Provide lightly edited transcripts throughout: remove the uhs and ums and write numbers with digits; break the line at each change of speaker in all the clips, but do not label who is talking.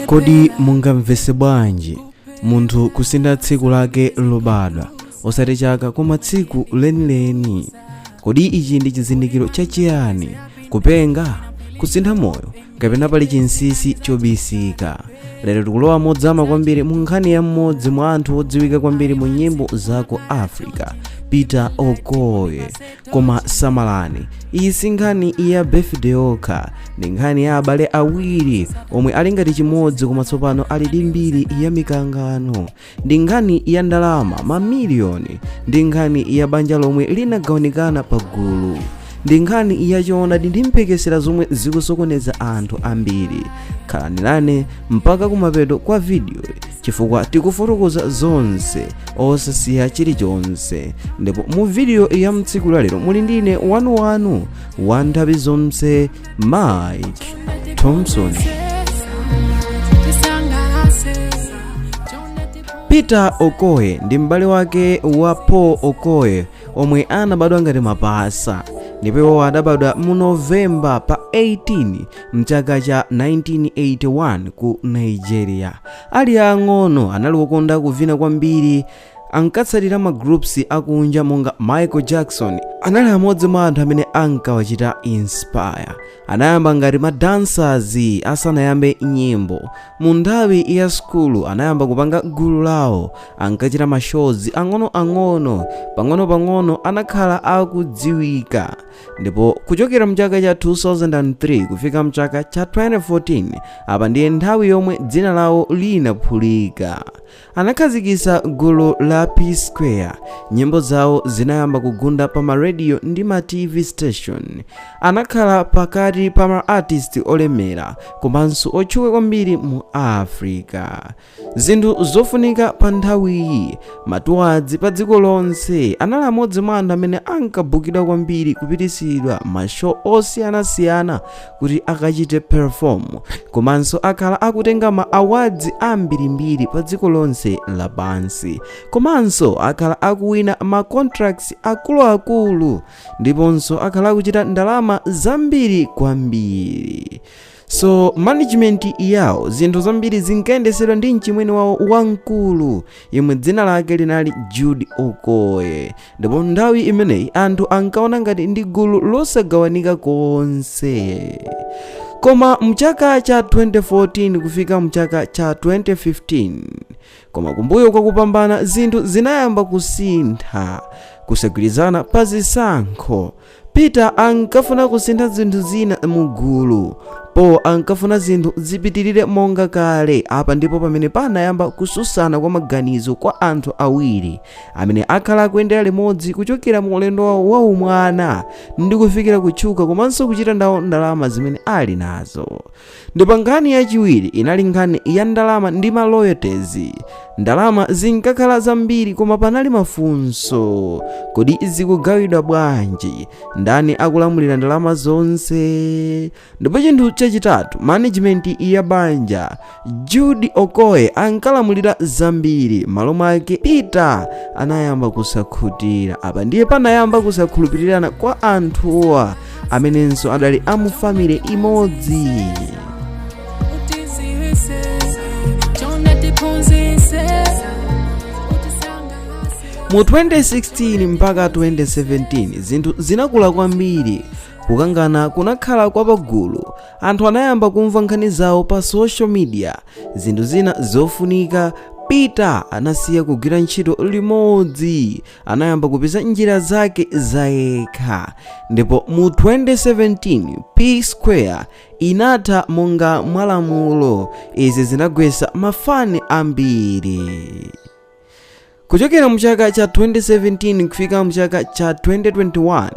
Kodi mungamvese bwanji munthu kusintha tsiku lake lobadwa, osati chaka koma tsiku lenileni? Kodi ichi ndi chizindikiro chachiyani? Kupenga, kusintha moyo, kapena pali chinsinsi chobisika? Lero tikulowa modzama kwambiri mu nkhani ya mmodzi mwa anthu odziwika kwambiri mu nyimbo za ku Africa, Peter Okoye. Koma samalani, iyi si nkhani ya birthday yokha, ndi nkhani ya abale awiri omwe ali ngati chimodzi koma tsopano ali ndi mbiri ya mikangano. Ndi nkhani ya ndalama mamiliyoni, ndi nkhani ya banja lomwe linagawanikana pa gulu, ndi nkhani ya choonadi ndi mphekesera zomwe zikusokoneza anthu ambiri. Khalani nane mpaka kumapeto kwa video chifukwa tikufotokoza zonse osasiya chilichonse. Ndipo mu video ya mtsiku lalero muli ndine wanuwanu wa nthawi zonse, Mike Thompson. Peter Okoye ndi m'bale wake wa Paul Okoye omwe anabadwa ngati mapasa, ndipo iwo adabadwa mu Novemba pa 18 mchaka cha 1981 ku Nigeria. Ali ang'ono anali wokonda kuvina kwambiri, ankatsatira ma groups akunja monga Michael Jackson. Anali amodzi mwa anthu amene ankawachita inspire. Anayamba ngati ma dancers asanayambe nyimbo. Mu nthawi ya sukulu anayamba kupanga gulu lawo, ankachita ma shows ang'onoang'ono. Pang'ono-pang'ono anakhala akudziwika, ndipo kuchokera mchaka cha 2003 kufika mchaka cha 2014, apa ndiye nthawi yomwe dzina lawo linaphulika. Anakhazikitsa gulu la P Square. Nyimbo zawo zinayamba kugunda pa ma radio ndi ma TV station. Anakhala pakati pa ma artist olemera komanso otchuka kwambiri mu Africa. Zinthu zofunika pa nthawiyi, ma tours pa dziko lonse. Anali amodzi mwa anthu amene ankabukidwa kwambiri kupitisidwa ma show osiyanasiyana kuti akachite perform, komanso akhala akutenga ma awards ambirimbiri pa dziko lonse lapansi, komanso akhala akuwina ma contracts akuluakulu, ndiponso akhala akuchita ndalama zambiri kwambiri. So management yawo, zinthu zambiri zinkayendesedwa ndi mchimwene wawo wamkulu yemwe dzina lake linali Jude Okoye, ndipo nthawi imeneyi anthu ankaona ngati ndi gulu losagawanika konse. Koma mchaka cha 2014 kufika mchaka cha 2015, koma kumbuyo kwa kupambana, zinthu zinayamba kusintha. Kusagwirizana pa zisankho. Peter ankafuna kusintha zinthu zina mu gulu, Paul ankafuna zinthu zipitirire monga kale. Apa ndipo pamene panayamba kususana kwa maganizo kwa anthu awiri amene akhala akuyendera limodzi kuchokera mu ulendo wawo waumwana ndi kufikira kutchuka komanso kuchita ndawo ndalama zimene ali nazo. Ndipo nkhani yachiwiri inali nkhani ya ndalama ndi ma royalties. Ndalama zinkakhala zambiri, koma panali mafunso: kodi zikugawidwa bwanji? Ndani akulamulira ndalama zonse? Ndipo chinthu chachitatu, management ya banja. Jude Okoye ankalamulira zambiri, malo mwake Peter anayamba kusakhutira. Apa ndiye panayamba kusakhulupirirana kwa anthuwa amenenso adali amu family imodzi.
Utiziwise, chonde tiphunzise, utisangalatse.
Mu 2016 mpaka 2017 zinthu zinakula kwambiri. Kukangana kunakhala kwa pagulu. Anthu anayamba kumva nkhani zawo pa social media. Zinthu zina zofunika, Peter anasiya kugwira ntchito limodzi, anayamba kupeza njira zake zayekha, ndipo mu 2017 P Square inatha monga mwalamulo. Izi zinagwetsa mafani ambiri. Kuchokera mchaka cha 2017 kufika mchaka cha 2021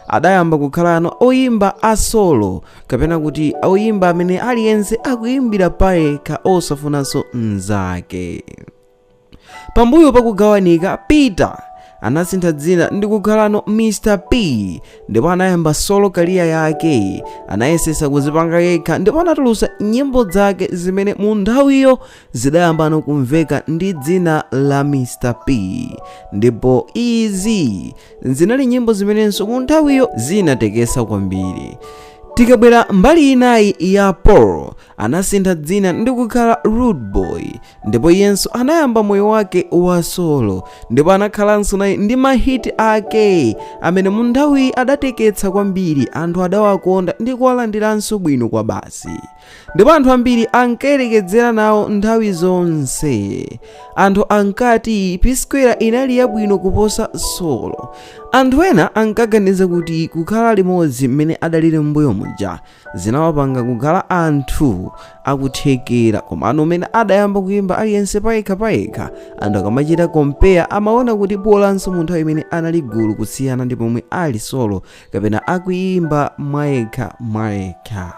adayamba kukhalano oyimba a solo, kapena kuti oyimba amene aliyense akuyimbira payekha osafunanso mnzake. Pambuyo pakugawanika, Peter anasintha dzina ndi kukhalano Mr P, ndipo anayamba solo career yake. Anayesesa kuzipanga yekha ndipo anatulutsa nyimbo zake zimene mu nthawiyo zidayambano kumveka ndi dzina la Mr P, ndipo izi zinali nyimbo zimenenso mu nthawiyo zinatekesa kwambiri. Tikabwera mbali inayi ya Paul, Anasintha dzina ndi kukhala Rude Boy, ndipo iyenso anayamba moyo wake wa solo, ndipo anakhalanso naye ndi ma hit ake amene mu nthawi adateketsa kwambiri. Anthu adawakonda ndi kuwalandiranso bwino kwa basi, ndipo anthu ambiri ankayerekezera nawo nthawi zonse. Anthu ankati P Square inali yabwino kuposa solo. Anthu ena ankaganiza kuti kukhala limodzi mmene adalili m'mbuyo muja zinawapanga kukhala anthu akuthekera, komano mmene adayamba kuyimba aliyense payekha payekha, anthu akamachita compare amaona kuti bolanso mu nthawi imene anali gulu kusiyana ndi pomwe ali solo kapena akuyimba mwayekha mwayekha.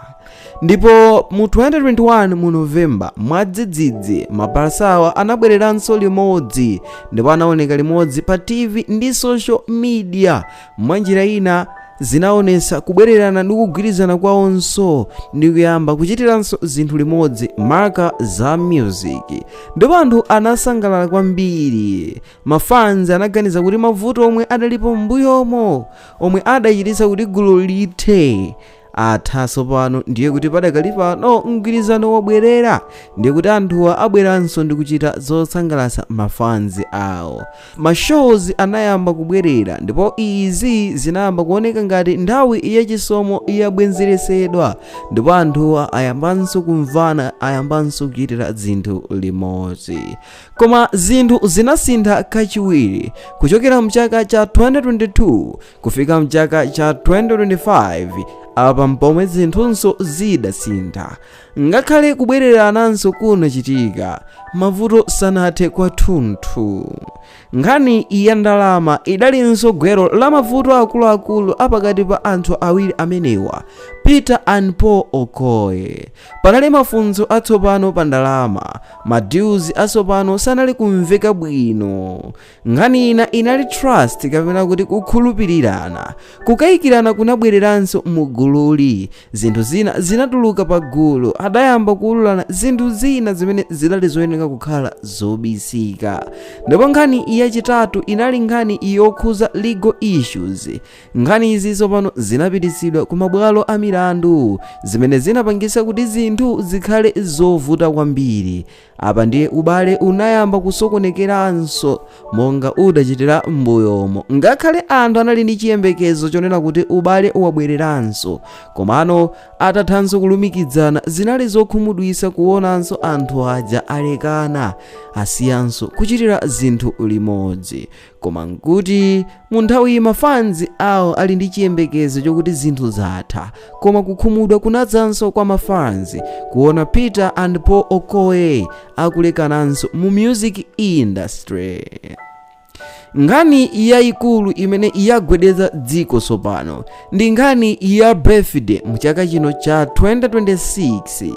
Ndipo mu 2021 mu November, mwadzidzidzi mapasawa anabwereranso limodzi ndipo anaoneka limodzi pa TV ndi social media. Mwanjira ina zinaonesa kubwererana ndi kugwirizana kwawonso ndi kuyamba kuchitiranso zinthu limodzi, maka za music, ndipo anthu anasangalala kwambiri. Ma fans anaganiza kuti mavuto omwe adalipo m'mbuyomo, omwe adachititsa kuti gulu lithe, atha pano. Ndiye kuti padakali pano mgwirizano wabwerera, ndiye kuti anthuwa abweranso ndi kuchita zosangalatsa ma fans awo. Ma shows anayamba kubwerera, ndipo izi zinayamba kuoneka ngati nthawi yachisomo yabwezeresedwa, ndipo anthuwa ayambanso kumvana, ayambanso kuchitira zinthu limodzi. Koma zinthu zinasintha kachiwiri kuchokera mchaka cha 2022 kufika mchaka cha 2025. Apa mpomwe zinthunso zidasintha. Ngakhale kubwererananso kunachitika, mavuto sanathe kwathunthu. Nkhani ya ndalama idalinso gwero la mavuto akuluakulu apakati pa anthu awiri amenewa, Peter and Paul Okoye. Panali mafunso atsopano pa ndalama, ma deals atsopano sanali kumveka bwino. Nkhani ina inali trust, kapena kuti kukhulupirirana. Kukayikirana kunabwereranso mu gululi. Zinthu zina zinatuluka pa gulu, adayamba kuwululana zinthu zina zimene zidali zoyenera kukhala zobisika. Ndipo nkhani yachitatu inali nkhani yokhuza legal issues. Nkhani izi tsopano zinapititsidwa ku mabwalo a milandu, zimene zinapangisa kuti zinthu zikhale zovuta kwambiri. Apa ndiye ubale unayamba kusokonekeranso monga udachitira m'mbuyomo. Ngakhale anthu anali ndi chiyembekezo chonena kuti ubale wabwereranso, komano atathanso kulumikizana, zinali zokhumudwitsa kuonanso anthu aja alekana, asiyanso kuchitira zinthu limodzi. Koma nkuti mu nthawi ma fans awo ali ndi chiyembekezo chokuti zinthu zatha, koma kukhumudwa kunadzanso kwa ma fans kuona Peter and Paul Okoye akulekananso mu music industry. Nkhani yayikulu imene yagwedeza dziko tsopano ndi nkhani ya birthday. Mu chaka chino cha 2026,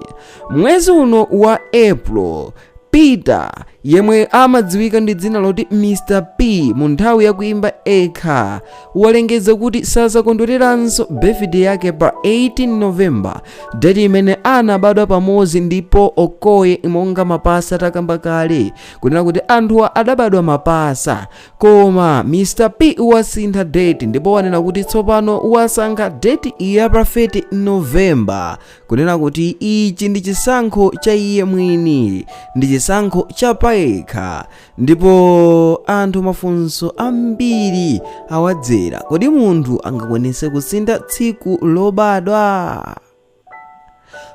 mwezi uno wa April, Peter, yemwe amadziwika ndi dzina loti Mr P mu nthawi yakuimba ekha, walengeza kuti sazakondwereranso birthday yake pa 18 November, date imene anabadwa pamodzi ndi Paul Okoye monga mapasa. Takamba kale kunena kuti anthuwa adabadwa mapasa, koma Mr P wasintha date ndipo wanena kuti tsopano wasankha date ya pa 30 November, kunena kuti ichi ndi chisankho cha iye mwini, ndi chisankho cha payekha. Ndipo anthu mafunso ambiri awadzera: kodi munthu angakwanise kusintha tsiku lobadwa?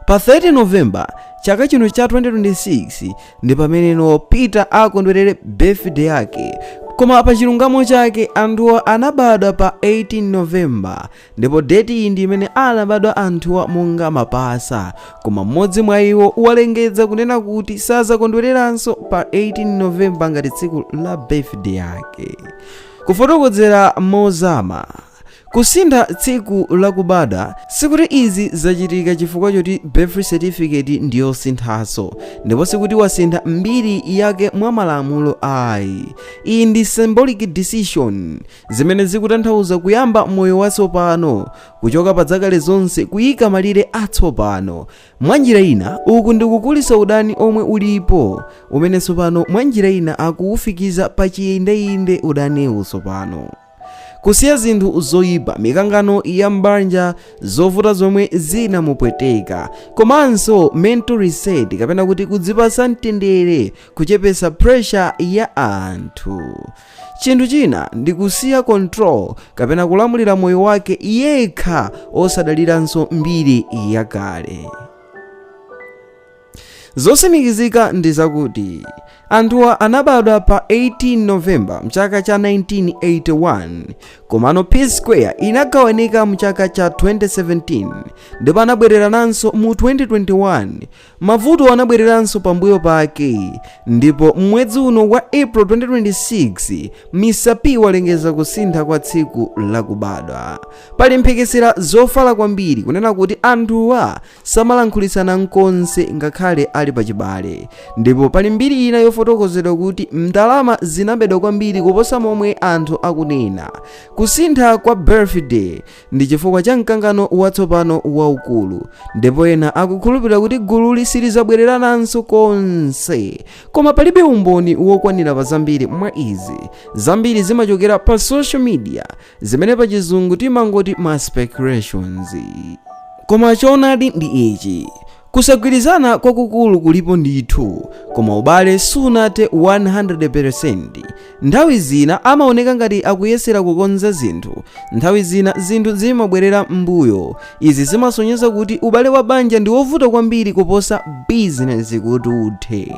Pa 30 November chaka chino cha 2026 ndi pameneno Peter akondwerere birthday yake, koma pa chilungamo chake anthuwa anabadwa pa 18 November, ndipo date iyi ndi imene anabadwa anthuwa monga mapasa. Koma mmodzi mwa iwo walengeza kunena kuti sazakondwereranso pa 18 November ngati tsiku la birthday yake. Kufotokozera mozama, kusintha tsiku lakubadwa sikuti izi zachitika chifukwa choti birth certificate ndiyosinthanso, ndipo sikuti wasintha mbiri yake mwa malamulo ayi. Iyi ndi symbolic decision, zimene zikutanthauza kuyamba moyo watsopano, kuchoka pa zakale zonse, kuyika malire atsopano. Mwanjira ina uku ndikukulisa udani omwe ulipo, umene tsopano mwanjira ina akuwufikiza pa chiyindeinde udaniwu tsopano. Kusiya zinthu zoyipa, mikangano ya mbanja, zovuta zomwe zinamupweteka, komanso mental reset kapena kuti kudzipasa mtendere, kuchepesa pressure ya anthu. Chinthu china ndi kusiya control kapena kulamulira moyo wake yekha, osadaliranso mbiri yakale. Zotsimikizika ndi zakuti anthuwa anabadwa pa 18 Novemba mchaka cha 1981, komano P Square inagawanika mchaka cha 2017 ndipo anabwererananso mu 2021. Mavuto anabwereranso pambuyo pake, ndipo mwezi uno wa April 2026 Mr P walengeza kusintha kwa tsiku lakubadwa. Pali mphekesera zofala kwambiri kunena kuti anthuwa samalankhulitsana nkonse ngakhale ali pachibale, ndipo pali mbiri ina yofotokozedwa kuti ndalama zinabedwa kwambiri kuposa momwe anthu akunena. Kusintha kwa birthday ndi chifukwa cha mkangano watsopano waukulu, ndipo ena akukhulupirira kuti gululi silizabwererananso konse, koma palibe umboni wokwanira pa zambiri mwa izi. Zambiri zimachokera pa social media, zimene pa Chizungu timangoti ma speculations. Koma choonadi ndi ichi: kusagwirizana kwakukulu kulipo ndithu, koma ubale sunathe 100%. Nthawi zina amaoneka ngati akuyesera kukonza zinthu, nthawi zina zinthu zimabwerera m'mbuyo. Izi zimasonyeza kuti ubale wa banja ndi wovuta kwambiri kuposa bizinesi kuti uthe.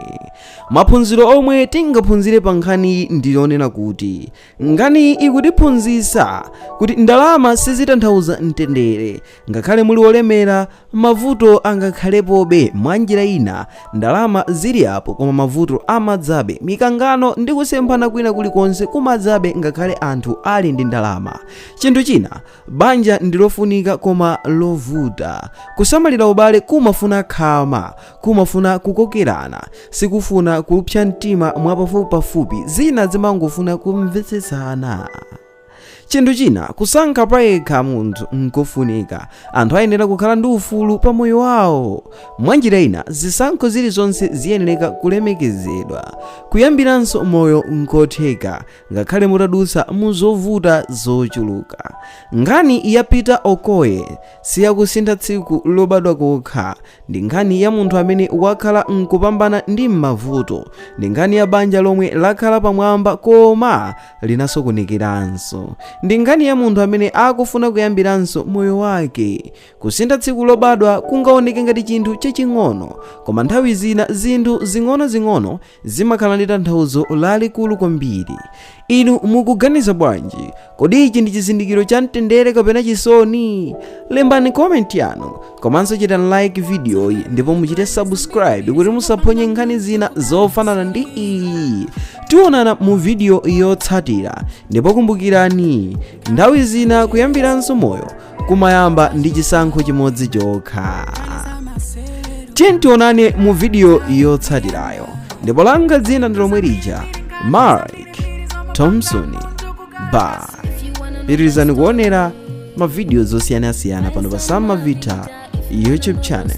Maphunziro omwe tingaphunzire pa nkhaniyi ndionena kuti nkhaniyi ikutiphunzitsa kuti ndalama sizitanthauza mtendere. Ngakhale muli olemera, mavuto angakhalepobe. Mwa njira ina, ndalama zili apo, koma mavuto amadzabe. Mikangano ndi kusemphana kwina kulikonse kumadzabe ngakhale anthu ali ndi ndalama. Chinthu china, banja ndilofunika koma lovuta. Kusamalira ubale kumafuna khama, kumafuna kukokerana, sikufuna kupsa mtima mwapafupipafupi. Zina zimangofuna kumvetsetsana. Chinthu china, kusankha payekha munthu nkofunika. Anthu ayenera kukhala ndi ufulu pa moyo wawo. Mwanjira ina, zisankho zilizonse ziyenereka kulemekezedwa. Kuyambiranso moyo nkotheka ngakhale mutadutsa mu zovuta zochuluka. Nkhani ya Peter Okoye siyakusintha tsiku lobadwa kokha. Ndi nkhani ya munthu amene wakhala nkupambana ndi m'mavuto. Ndi nkhani ya banja lomwe lakhala pamwamba koma linasokonekeranso. Ndi nkhani ya munthu amene akufuna kuyambiranso moyo wake. Kusintha tsiku lobadwa kungaoneke ngati chinthu chaching'ono, koma nthawi zina zinthu zing'onozing'ono zimakhala ndi tanthauzo lalikulu kwambiri. Inu mukuganiza bwanji? Kodi ichi ndi chizindikiro cha mtendere kapena chisoni? Lembani comment yanu, komanso chitani like videoyi ndipo muchite subscribe kuti musaphonye nkhani zina zofanana ndi iyi. Tionana mu video yotsatira, ndipo kumbukirani, nthawi zina kuyambiranso moyo kumayamba ndi chisankho chimodzi chokha. Tiye tionane mu video yotsatirayo, ndipo langa dzina ndi lomwe lija, Mark Thompson. Bye. Pitirizani kuonera mavidiyo zosiyanasiyana pano pa Sam Mavita YouTube channel.